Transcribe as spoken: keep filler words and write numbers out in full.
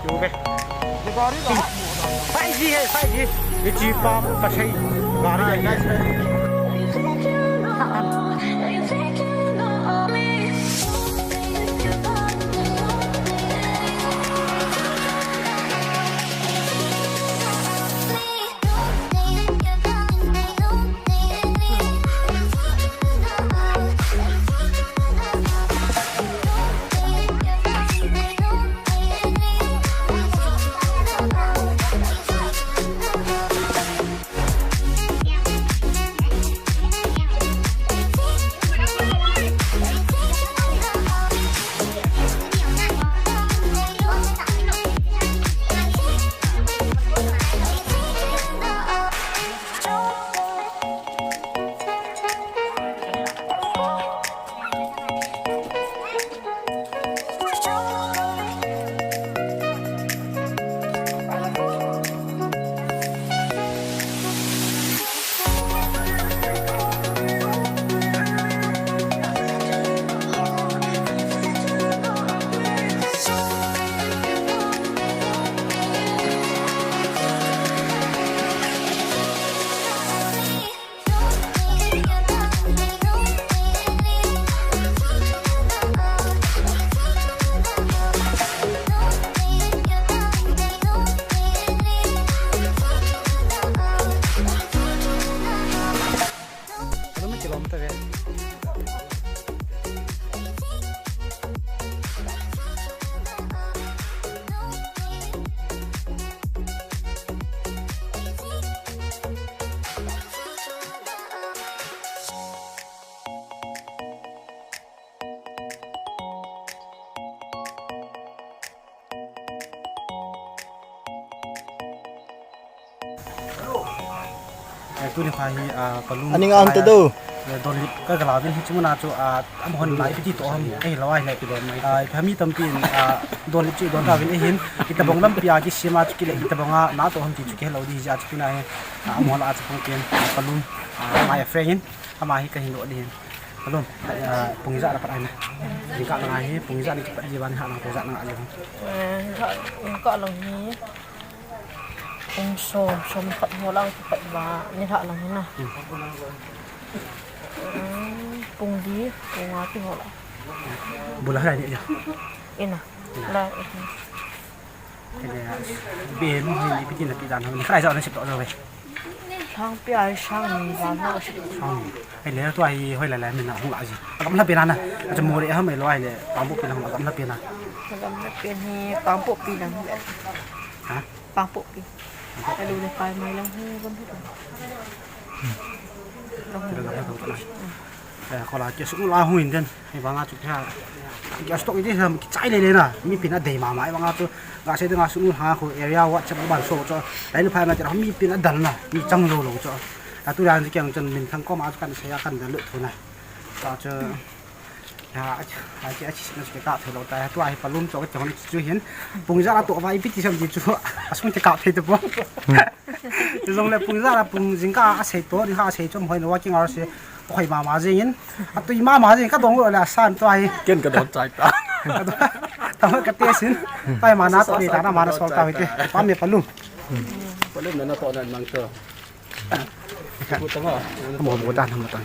Yo ve. Five G hai, five G. Ye chi pa ka sei. Gari hai. Eh, tuni kha hi, ah, Palum. Ani ngam te do. Eh, Donlip ka gala vin hi chimuna chu, ah, amahon lai piti to ham, eh, lawai lai pilo mai. Ah, phami tampi in, ah, Donlip chu don ta vin, eh, hin, itabang lampi a kisima chu kile, itabang a na to ham ti chu kihelo di ja chu tuna hi, ah, amahon la chu pung ken, Palum, ah, my friend hin, ama hi kahin lo di hin. Palum, ah, pung ijat a pat ahi na. Jingkah lang ahi, pung ijat ni kipat ji ban ha lang pung ijat lang ahi. Eh, ha, jingkah lang hi. Pung som, som khat ho lang kipat ba, ni ha lang hi na. Hmm. Hmm, pung li, pung nga ti ho lang. Bula ha ni ya. Ina. La, ina. Kile, ben, ni piti na pi dan ho, ni khai sa na sip to so ve. Sang pi ai sang ni ba ho. Sang ni. Ai le tua hi hoi la la min na hung la ji. Agam la pi na na. Acha mo le ha mai lo ai le. Pang pu pi na hung agam la pi na. Agam la pi ni pang pu pi na. Ha? Pang pu pi. Ai lo le pai mai lang hu gam hu. Kile la ha to na. Eh, kola ke su la hu in den. Hivanga chu kha. Gas tok iti ham kichai le le na. Mi pin a dei mama hivanga chu. Ga se de ga su nu ha khu area WhatsApp ban so chu. Lai nu phai ma chu mi pin a dal na. Mi chang lo lo chu. A tu ran chu keng chun min thang ko ma chu kan se ya kan da lu thu na. Ta chu. Ya a chu a chu na chu ka thei lo ta. Tu a hi Palum chu ka chon chu hin. Pung ja la to vai piti sam ji chu. A sung te ka thei te po. Jong le pung ja la pung jingkah a sei to ni ha sei chu hoi no working hours se. Hoi mama jing in. A tui mama jing ka dong lo le a san to ai. Ken ka dong chai ta. Ka dong, ta ka te sin. Tai mana to ni ta na mana sol ta hoi te. Pa me Palum. Palum na na to na mang to. Ku ta ma. Mo mo ta na mo ta.